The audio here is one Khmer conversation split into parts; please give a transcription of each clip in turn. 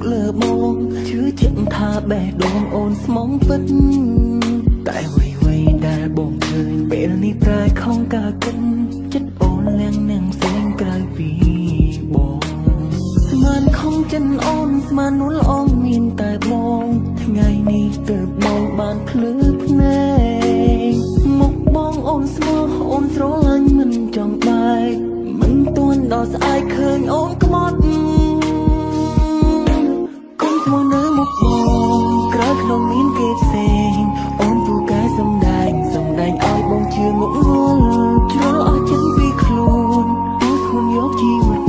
លើបងជឿជាក់ថាបេះដូងអូនស្មងពិតតែអ្វីៗដែលបងឃើញពេលនេះប្រែខំការគិតចិត្តអូនលៀងនឹងផ្សេងក្រៅពីបងស្មានខំចិនអូនស្មាននួលអងមានតែបងថ្ងៃនេះទើបបងបានភ្លឺភ្នែកមុខបងអូនស្មោះអូនស្រឡាញ់មិនចង់បែកមិនទាន់ដល់ស្អែកឃើញអូនក្បត់កុំស្មោះនៅមុខបងក្រៅក្នុងមានគេផ្សេងអូនពូកែសំដែងសំដែងឲ្យបងជឿងក់ងល់ជ្រុលអស់ចិត្តពីខ្លួនទូស្ងួនយកជីវិត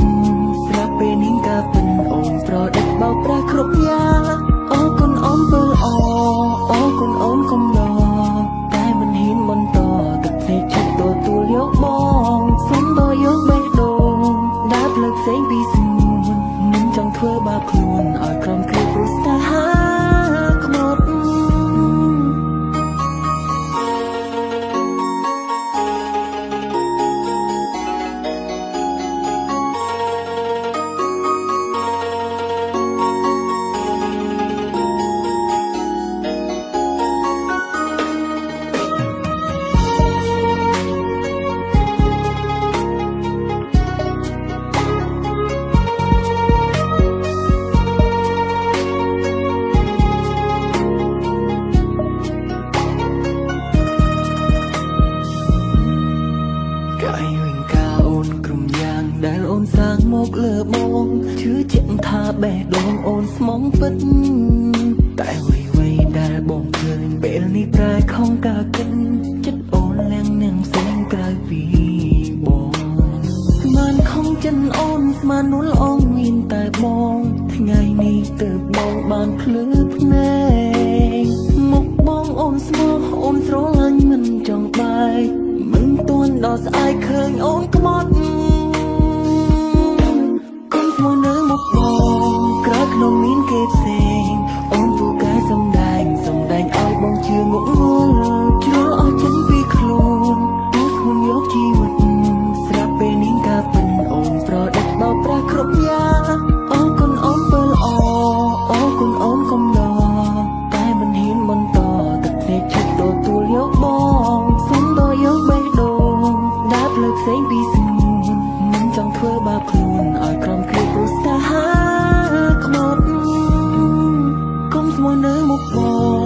ស្រាប់ពេលនេះការពិនអូនប្រឌិតបោកប្រាស់គ្រប់យ៉ាងអរគុណអូនពើល្អអរគុណអូនកំដរតែមិនហ៊ានបន្តទឹកភ្នែកឈប់ទទួលយកបងសុំដល់យកបេះដូងដើរផ្លូវផ្សេងពីស្ងួនមិនចង់ធ្វើបាបខ្លួនឲ្យក្រំគ្រាព្រោះស្នេហាខ្មត់លើបងជឿជាក់ថាបេះដូងអូនស្មងពិតតែអ្វីៗដែលបងឃើញពេលនេះប្រែខំការគិតចិត្តអូនលៀងនឹងផ្សេងក្រៅពីបងស្មានខំចិនអូនស្មាននួលអងមានតែបងថ្ងៃនេះទើបបងបានភ្លឺភ្នែកមុខបងអូនស្មោះអូនស្រឡាញ់មិនចង់បែកមិនទាន់ដល់ស្អែកឃើញអូនក្បត់នៅមុខបងក្រៅក្នុងមានគេផ្សេងអូនពូកែសំដែងសំដែងឲ្យបងជឿងក់ងល់ជ្រុលអស់ចិត្តពីខ្លួនទូស្ងួនយកជីវិតស្រាប់ពេលនេះការពិនអូនប្រឌិតបោកប្រាស់គ្រប់យ៉ាងអរគុណអូនពើល្អអរគុណអូនកំដរតែមិនហ៊ានបន្តទឹកភ្នែកឈប់ទទួលយកបងសុំដល់យកបេះដូងដើរផ្លូវផ្សេងពីស្ងួនមិនចង់ធ្វើបាបខ្លួនឲ្យក្រំគ្រាព្រោះស្នេហាខ្មត់កុំស្មោះនៅមុខប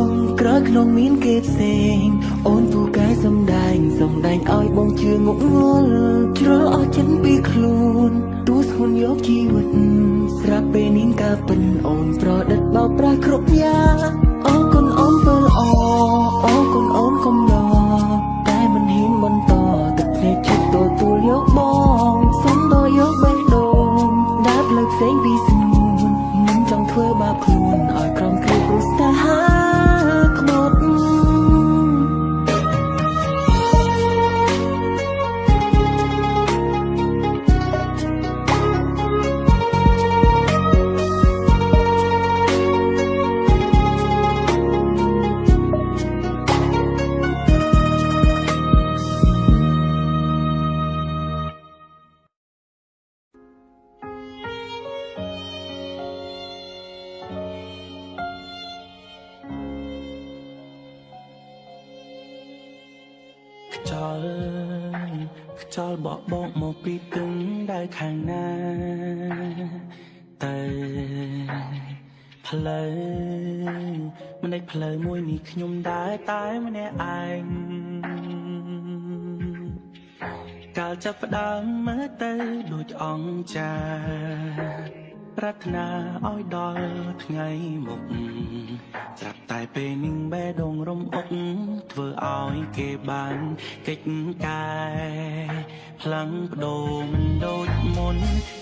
ងក្រៅក្នុងមានគេផ្សេងអូនពូកែសំដែងសំដែងឲ្យបងជឿងក់ងល់ជ្រុលអស់ចិត្តពីខ្លួនទូស្ងួនយកជីវិតស្រាប់ពេលនេះការពិនអូនប្រឌិតបោកប្រាស់គ្រប់យ៉ាងអរគុណអូនពើល្អអរគុណអូនកំដរតែមិនហ៊ានបន្តទឹកភ្នែកឈប់ទទួលយកបងសុំដល់យកបេះដូងដើរផ្លូវផ្សេងពីស្ងួនមិនចង់ធ្វើបាបខ្លួនឲ្យក្រំគ្រាព្រោះស្នេហាខ្មត់ខ្យល់បកបោកមកពីទឹងដែលខាងណាតែផ្លូវម្នាក់ផ្លូវមួយនេះខ្ញុំដើរតែម្នាក់ឯងកាលចាប់ផ្ដើមមើលទៅដូចអង្គចាប្រាថ្នាឲ្យដល់ថ្ងៃមុខស្រាប់តែពេលនេះបេះដូងរំអុកធ្វើឲ្យគេបានកិច្ចកែផ្លាំងបដូរមិនដូចមុន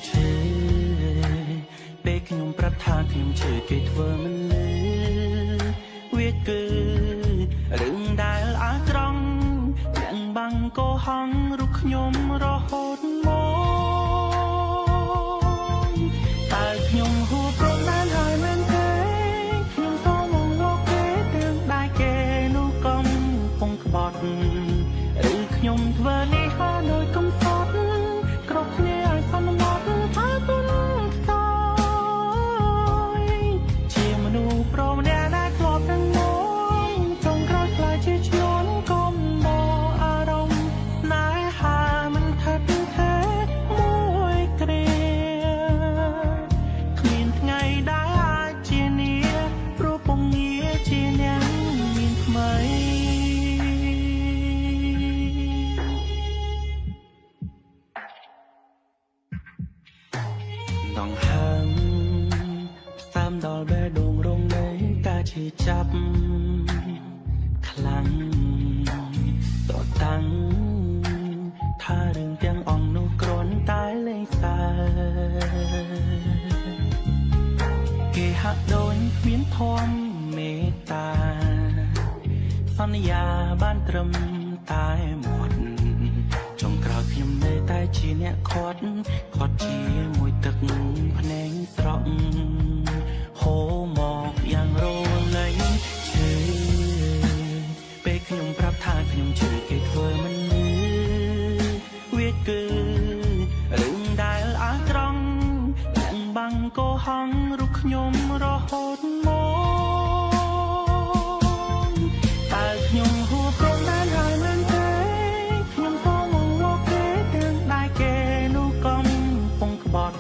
ឈឺពេលខ្ញុំប្រាប់ថាខ្ញុំឈឺគេធ្វើមិនលឺវាគឺរឿងដែលអាក្រង់ទាំងបាំងកុហករូបខ្ញុំរហូតមកតែខ្ញុំហួព្រមបានហើយមែនទេខ្ញុំសូមមកលោកគេទាំងដៃគេនោះកំពុងក្បត់ឬខ្ញុំធ្វើនេះហើយដោយកំសត់គ្រប់គ្នាឲ្យសន្មត់ថាទុនខ្សោយ ដងហើមផ្សាំដល់បេះដូងរងនៃការឈឺចាប់ខ្លាំងតតាំងថារឿងទាំងអង្គនោះគ្រាន់តែលេងសើចគេហាក់ដូចគ្មានធម៌មេត្តាសន្យាបានត្រឹមតែមាត់ចុងក្រោយខ្ញុំនៅតែជាអ្នកខាត់ខាត់ជាមួយទឹកភ្នែកស្រក់ហូរមកយ៉ាងរលែងឈឺពេលខ្ញុំប្រាប់ថាខ្ញុំឈឺគេធ្វើមិនលឺវាគឺរឿងដែលអាក្រង់លាក់បាំងកុហករូបខ្ញុំរហូតមកតើខ្ញុំហួព្រំដែនហើយមែនទេខ្ញុំសូមអង្វរគេទាំងដែលគេនោះកំពុងក្បត់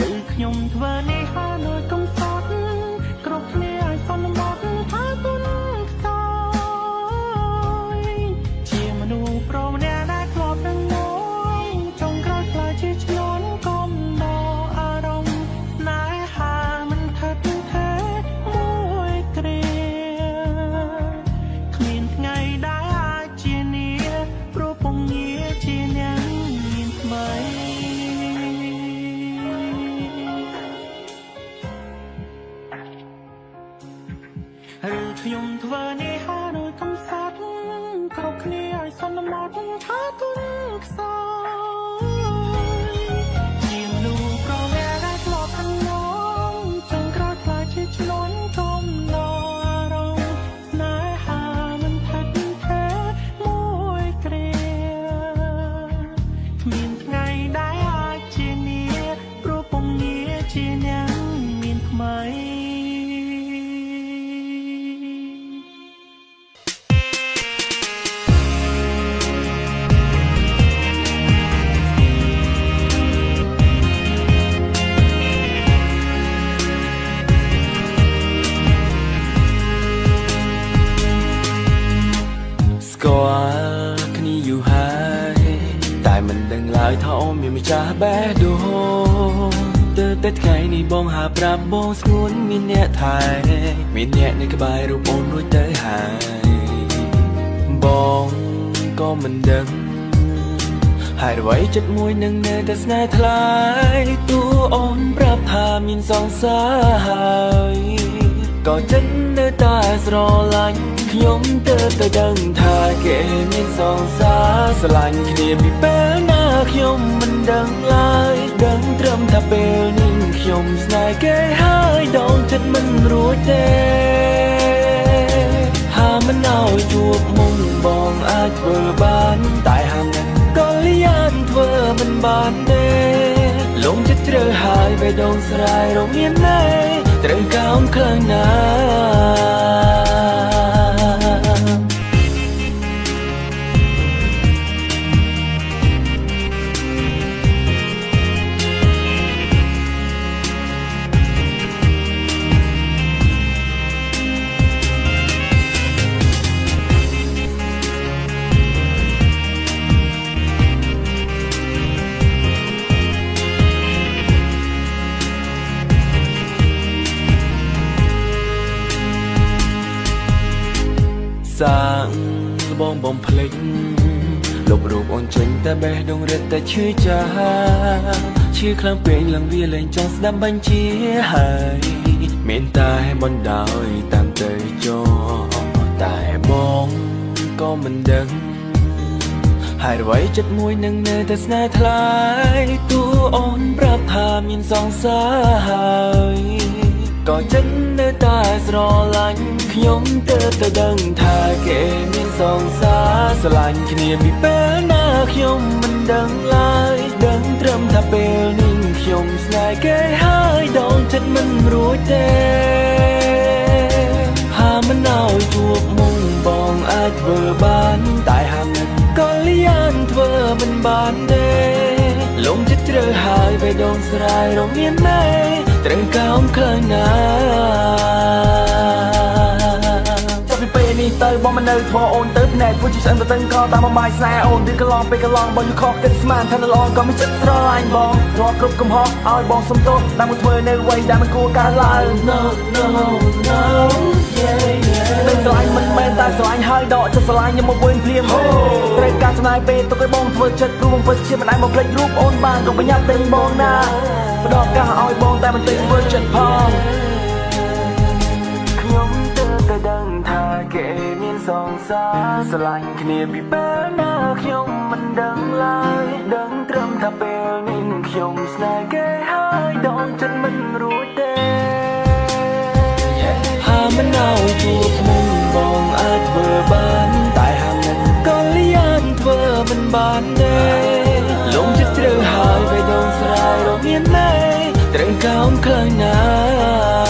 ឬខ្ញុំធ្វើនេះហើយដោយកំសត់គ្រប់គ្នាឲ្យសន្មត់ថាទុនខ្សោយជាមនុស្សប្រុសម្នាក់ដែលធ្លាប់នឹងងចុងក្រោយខ្លាចជាឆ្លន់កំដរអារម្មណ៍ស្នេហាមិនថិតថេរមួយគ្រាគ្មានថ្ងៃដែលអាចជានាព្រោះពងងារជាអ្នកមានថ្មីឬខ្ញុំធ្វើនេះហើយដោយកំសត់គ្រប់គ្នាឲ្យសន្មត់ថាទុនខ្សោយជាមនុស្សប្រុសម្នាក់ដែលធ្លាប់នឹងងចុងក្រោយខ្លាចជាឆ្លន់កំដរអារម្មណ៍ស្នេហាមិនថិតថេរមួយគ្រាគ្មានថ្ងៃដែលអាចជានាព្រោះពងងារជាអ្នកមានថ្មីស្គាល់គ្នាយូរហើយតែមិនដឹងឡើយថាអូនមានម្ចាស់បេះដូងទើបតែថ្ងៃនេះបងហាប្រាប់បងស្ងួនមានអ្នកថែមានអ្នកនៅក្បែររូបអូនរួចទៅហើយបងក៏មិនដឹងហើយអ្វីចិត្តមួយនឹងនៅតែស្នេហ៍ថ្លៃតួអូនប្រាប់ថាមានសង្សារហើយក៏ចិត្តនៅតែស្រឡាញ់ខ្ញុំទើបតែដឹងថាគេមានសង្សារស្រឡាញ់គ្នាពីពេលណាខ្ញុំមិនដឹងឡើយដឹងត្រឹមថាពេលនេះខ្ញុំស្នេហ៍គេហើយដងចិត្តមិនរួចទេហាមិនឲ្យជួបមុំបងអាចធ្វើបានតែហាមិនក៏លៀនធ្វើមិនបានទេលងចិត្តជ្រើហើយបេះដូងស្រាយរមានណែត្រូវកោនខ្លាំងណាស់សាងលបងបំភ្លេចលុបរូបអូនចេញតែបេះដូងរឹតតែឈឺចាឈឺខ្លាំងពេកឡើងវាលែងចង់ស្ដាប់បញ្ជាហើយមានតែបណ្ដោយតាមទៅចោតែបងក៏មិនដឹងហើយអ្វីចិត្តមួយនឹងនៅតែស្នេហ៍ថ្លៃតួអូនប្រាប់ថាមានសង្សារហើយក៏ចិត្តនៅតែស្រឡាញ់ខ្ញុំទើបតែដឹងថាគេមានសង្សារស្រឡាញ់គ្នាពីពេលណាខ្ញុំមិនដឹងឡើយដឹងត្រឹមថាពេលនេះខ្ញុំស្នេហ៍គេហើយដងចិត្តមិនរួចទេហាមិនឲ្យជួបមុំបងអាចធ្វើបានតែហាមិនក៏លៀនធ្វើមិនបានទេលងចិត្តជ្រើហើយបេះដូងស្រាយរមានណែត្រូវកោនខ្លាំងណាស់ចាប់ពីពេលនេះទៅប បងមិននៅធ្វើអូនទៅភ្នែកធ្វើជាឆ្អឹងទៅតឹងកតាមបំបាយស្នេហ៍អូនឬកន្លងពេលកន្លងបងយូរខកគិតស្មានថានៅល្អក៏មិនចិត្តស្រឡាញ់បងរាល់គ្រប់កំហុសឲ្យបងសុំទោសដែលមកធ្វើនៅអ្វីដែលមិនគួរកើតឡើង No no no yeah yeah តែស្រឡាញ់មិនមែនតែស្រឡាញ់ហើយដកចិត្តស្រឡាញ់ខ្ញុំមកវិញភ្លាមត្រូវការចំណាយពេលទុកឲ្យបងធ្វើចិត្តព្រោះបងពិតជាមិនអាចមកភ្លេចរូបអូនបានក៏ប្រញាប់ទិញបងណាផ្ដល់ឱកាសឲ្យបងតែបន្តិចធ្វើចិត្តផងខ្ញុំទើបតែដឹងថាគេមានសង្សារស្រឡាញ់គ្នាពីពេលណាខ្ញុំមិនដឹងឡើយដឹងត្រឹមថាពេលនេះខ្ញុំស្នេហ៍គេហើយដងចិត្តមិនរួចទេហាមិនឲ្យជួបមុំបងអាចធ្វើបានតែហាមិនក៏លៀនធ្វើមិនបានទេលងចិត្តជ្រៅហើយបេះដូងស្រាយរមានណែត្រូវកោមខ្លាំងណាស់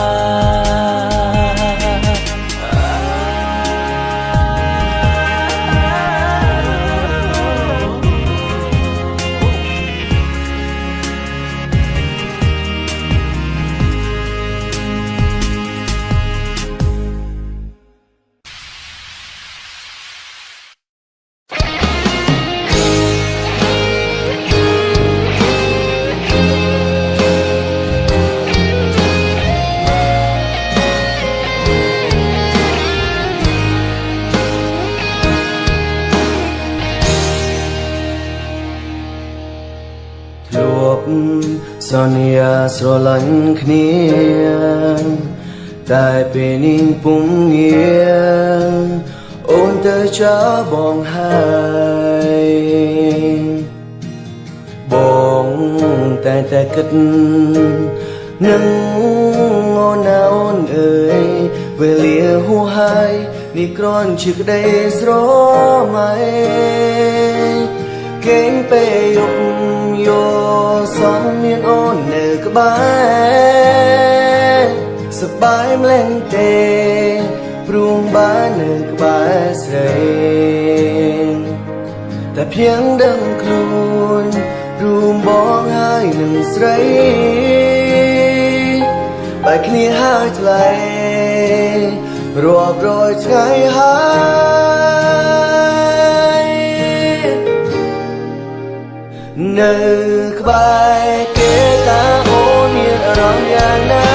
សន្យាស្រឡាញ់គ្នាតែពេលនេះពុំងារអូនទៅចោលបងហើយបងតែតែគិតនឹងអូនណាអូនអើយវេលាហួសហើយនេះគ្រាន់ជាក្តីស្រមៃគេងពេលយប់យោសំមានអូននៅក្បែរសប្បាយម្លេះទេព្រោះបាននៅក្បែរស្រីតែភៀងដឹងខ្លួនរួមបងហើយនឹងស្រីបែកគ្នាហើយថ្លៃរាប់រយថ្ងៃហើយនៅក្បែរគេតាអូនមានអារម្មណ៍យ៉ាងណា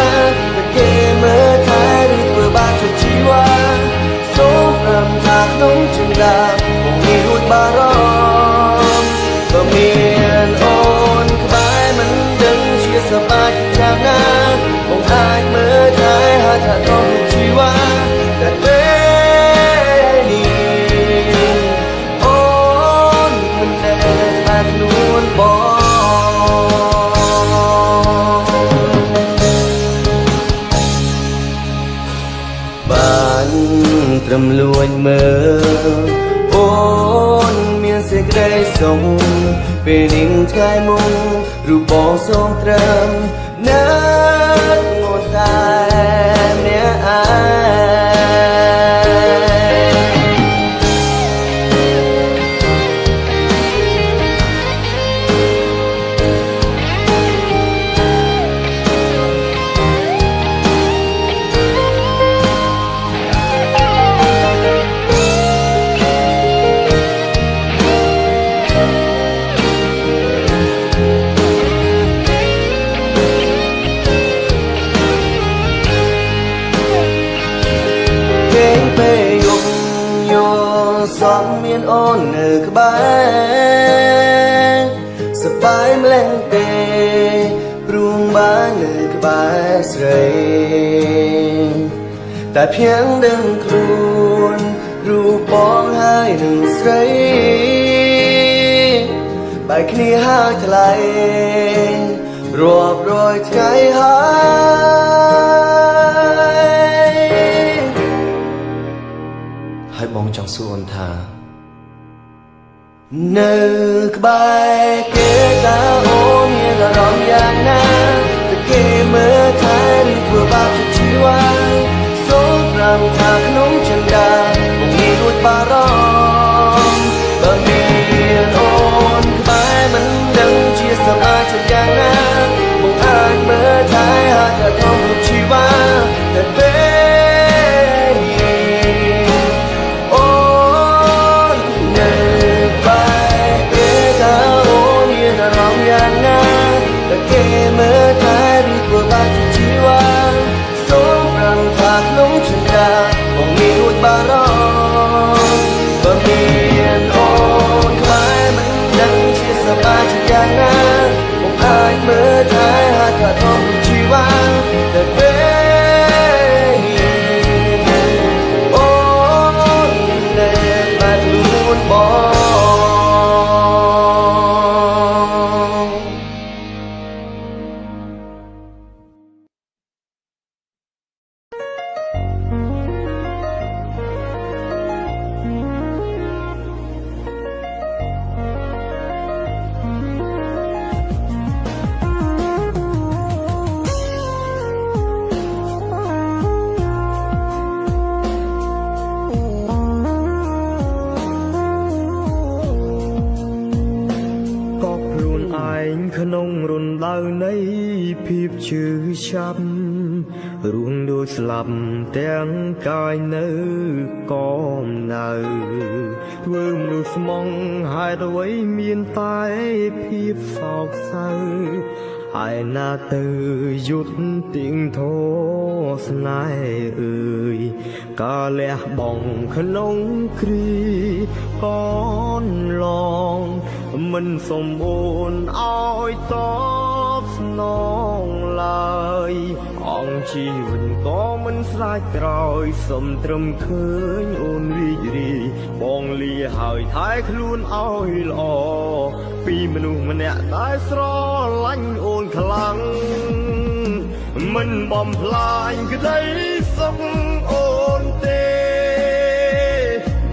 តែគេមើលថែឬធ្វើបាបជជីវ៉ាសូមប្រាប់ថាក្នុងចិន្តាបងនេះរួចបារម្ភបើមានអូនក្បែរមិនដឹងជាសប្បាយយ៉ាងណាបងអាចមើលថែហើយថាក្នុងជីវ៉ាតែពេលនេះអូនមិនដែលបានខ្លួនបងបានត្រឹមលួចមើលអូនមានសេចក្តីសុខពេលនេះថ្ងៃមុនរូបបងសូមត្រឹមនឹកងត់តែម្នាក់ឯងសំមានអូននៅក្បែរសប្បាយម្លេះទេព្រោះបាននៅក្បែរស្រីតែភៀងដឹងខ្លួនរូបបងហើយនឹងស្រីបែកគ្នាហើយថ្លៃរាប់រយថ្ងៃហើយហើយបងចង់សួរអូនថានៅក្បែរគេតើអូនមានអារម្មណ៍យ៉ាងណាតែគេមើលថែឬធ្វើបាបជីវ៉ាសូមប្រាប់ថាក្នុងចិន្តាបងនេះរួចបារម្ភបើមានអូនក្បែរមិនដឹងជាសប្បាយចិត្តយ៉ាងណាបងអាចមើលថែហើយថាក្នុងជីវ៉ាតែពេលនេះអូ ដៅនៃភាពឈឺចាប់រួមដូចស្លាប់ទាំងកាយនៅកំណៅធ្វើមនុស្សស្មងហេតុអ្វីមានតែភាពសោកសៅហើយណាទៅយុទ្ធទៀងធោស្នេហ៍អើយកាលះបងក្នុងគ្រីកនឡងមិនសុំអូនឲ្យតបស្នងឡើយអង្គជីវិតក៏មិនស្រាយក្រោយសុំត្រឹមឃើញអូនរីករាយបងលាហើយថែខ្លួនឲ្យល្អពីមនុស្សម្នាក់ដែលស្រឡាញ់អូនខ្លាំងមិនបំផ្លាញក្តីសុខអូនទេ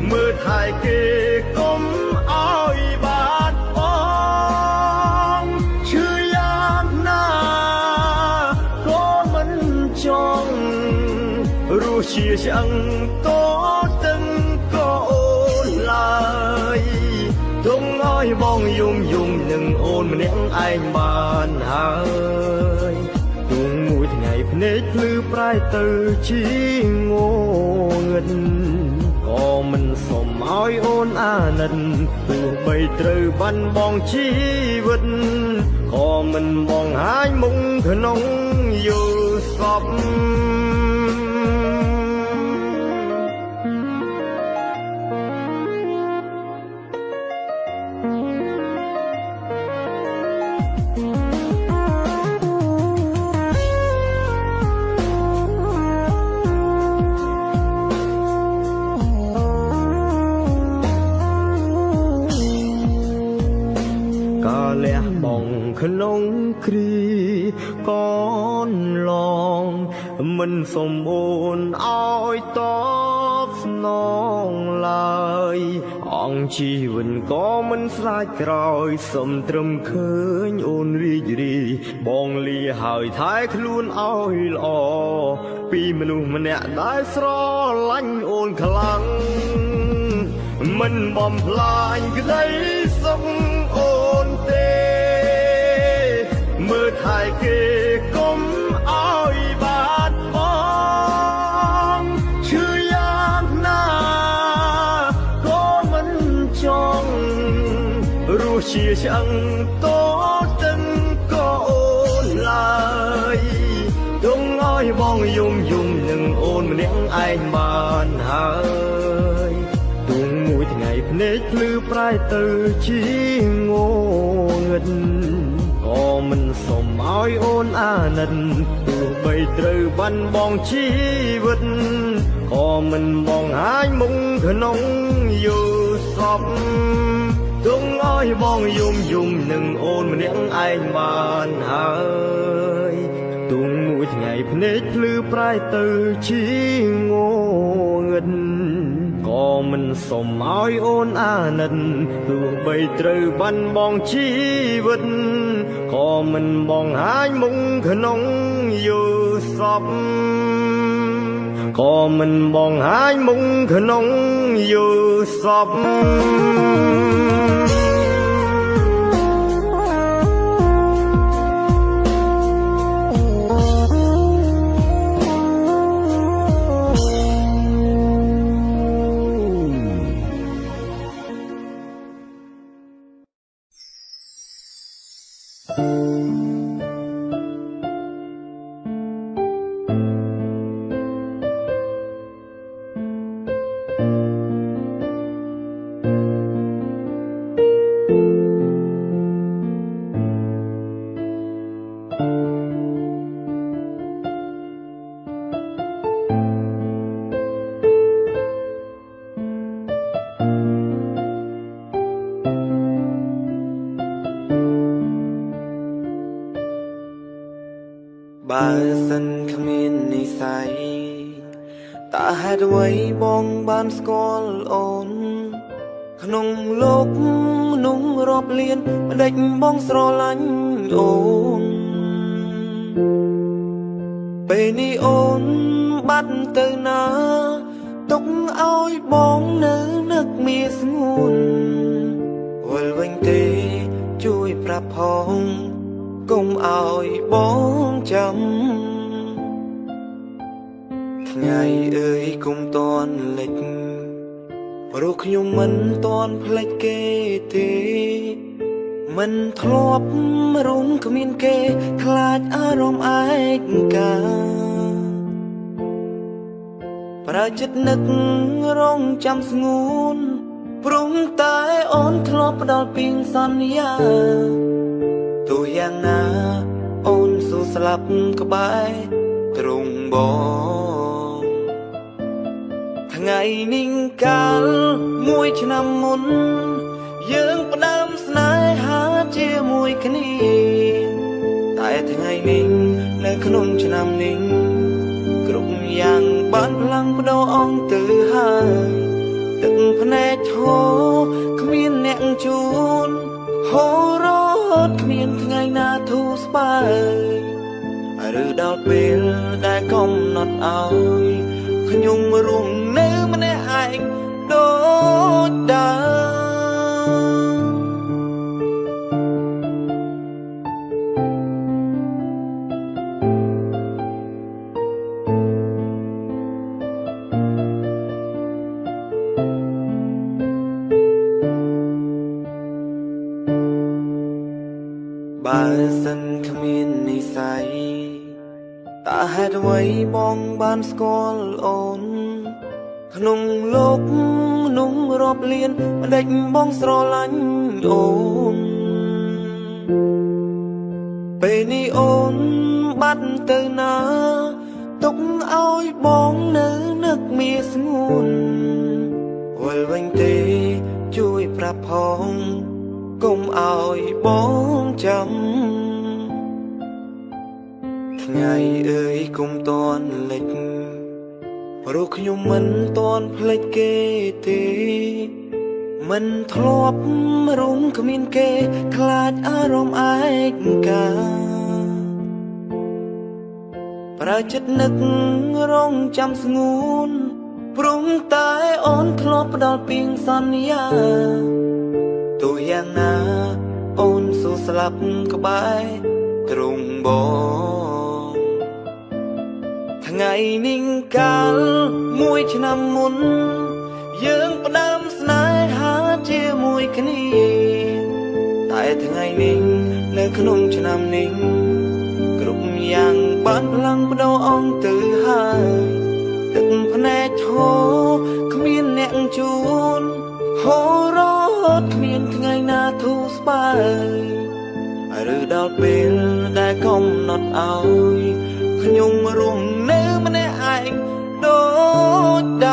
មើលថែគេកុំឲ្យបាត់បង់ឈឺយ៉ាងណាក៏មិនចង់រស់ជាឆ្អឹងតទឹងក៏អូនឡើយទុំឲ្យបងយំយំនឹងអូនម្នាក់ឯងបានហើយទុំមួយថ្ងៃភ្នែកភ្លឺប្រែទៅជាងងឹតក៏មិនសុំឲ្យអូនអាណិតទោះបីត្រូវបាត់បង់ជីវិតក៏មិនបង្ហាញមុខក្នុងយល់សពក្នុងគ្រីកនឡងមិនសុំអូនឲ្យតបស្នងឡើយអង្គជីវិតក៏មិនស្រាយក្រោយសុំត្រឹមឃើញអូនរីករាយបងលាហើយថែខ្លួនឲ្យល្អពីមនុស្សម្នាក់ដែលស្រឡាញ់អូនខ្លាំងមិនបំផ្លាញក្តីសុខអូនទេមើលថែគេកុំឲ្យបាត់បង់ឈឺយ៉ាងណាក៏មិនចង់រស់ជាឆ្អឹងតទឹងក៏អូនឡើយទុំឲ្យបងយំយំនឹងអូនម្នាក់ឯងបានហើយទុំមួយថ្ងៃភ្នែកភ្លឺប្រែទៅជាងងឹតក៏មិនសុំឲ្យអូនអាណិតទោះបីត្រូវបាត់បង់ជីវិតក៏មិនបង្ហាញមុខក្នុងយល់សពទុំឲ្យបងយំយំនឹងអូនម្នាក់ឯងបានហើយទុំមួយថ្ងៃភ្នែកភ្លឺប្រែទៅជាងងឹតក៏មិនសុំឲ្យអូនអាណិតទោះបីត្រូវបាត់បង់ជីវិតក៏មិនបង្ហាញមុខក្នុងយល់សពក៏មិនបង្ហាញមុខក្នុងយល់សព បើសិនគ្មាននិស័យតើហេតុអ្វីបងបានស្គាល់អូនក្នុងលោកមនុស្សរាប់លានម្ដេចបងស្រឡាញ់អូនពេលនេះអូនបាត់ទៅណាទុកឲ្យបងនៅនឹកមៀស្ងួនវិលវិញទេជួយប្រាប់ផង កុំឲ្យបងចាំថ្ងៃអើយគុំតន់លិចព្រោះខ្ញុំមិនតន់ភ្លេចគេទេមិនធ្លាប់រុំគ្មានគេខ្លាចអារម្មណ៍ឯកាប្រើចិត្តនឹករងចាំស្ងួនព្រមតែអូនធ្លាប់ផ្ដល់ពីងសន្យាទោះយ៉ាងណាអូនស៊ូស្លាប់ក្បែរទ្រង់បងថ្ងៃនេះកាលមួយឆ្នាំមុនយើងផ្ដើមស្នេហាជាមួយគ្នាតែថ្ងៃនេះនៅក្នុងឆ្នាំនេះគ្រប់យ៉ាងបានផ្លាំងបដូរអង្គទៅហើយទឹកភ្នែកហូរគ្មានអ្នកជូនហូររត់គ្មានថ្ងៃណាធូរស្បើយឬដល់ពេលដែលកំណត់ឲ្យខ្ញុំរស់នៅម្នាក់ឯងដូចដើមបើសិនគ្មាននិស័យតើហេតុអ្វីបងបានស្គាល់អូនក្នុងលោកមនុស្សរាប់លានម្ដេចបងស្រឡាញ់អូនពេលនេះអូនបាត់ទៅណាទុកឲ្យបងនៅនឹកមាស្ងួនវិលវិញទេជួយប្រាប់ផងកុំឲ្យបងចាំថ្ងៃអើយគុំតន់លិចព្រោះខ្ញុំមិនតន់ភ្លេចគេទេមិនធ្លាប់រុំគ្មានគេខ្លាចអារម្មណ៍ឯកាប្រើចិត្តនឹករងចាំស្ងួនព្រមតែអូនធ្លាប់ផ្ដល់ពីងសន្យាទោះយ៉ាងណាអូនស៊ូស្លាប់ក្បែរទ្រង់បងថ្ងៃនេះកាលមួយឆ្នាំមុនយើងផ្ដើមស្នេហាជាមួយគ្នាតែថ្ងៃនេះនៅក្នុងឆ្នាំនេះគ្រប់យ៉ាងបានផ្លាំងបដូរអង្គទៅហើយទឹកភ្នែកហូរគ្មានអ្នកជូនហូររត់គ្មានថ្ងៃណាធូរស្បើយឬដល់ពេលដែលកំណត់ឲ្យខ្ញុំរស់នៅម្នាក់ឯងដូចដើ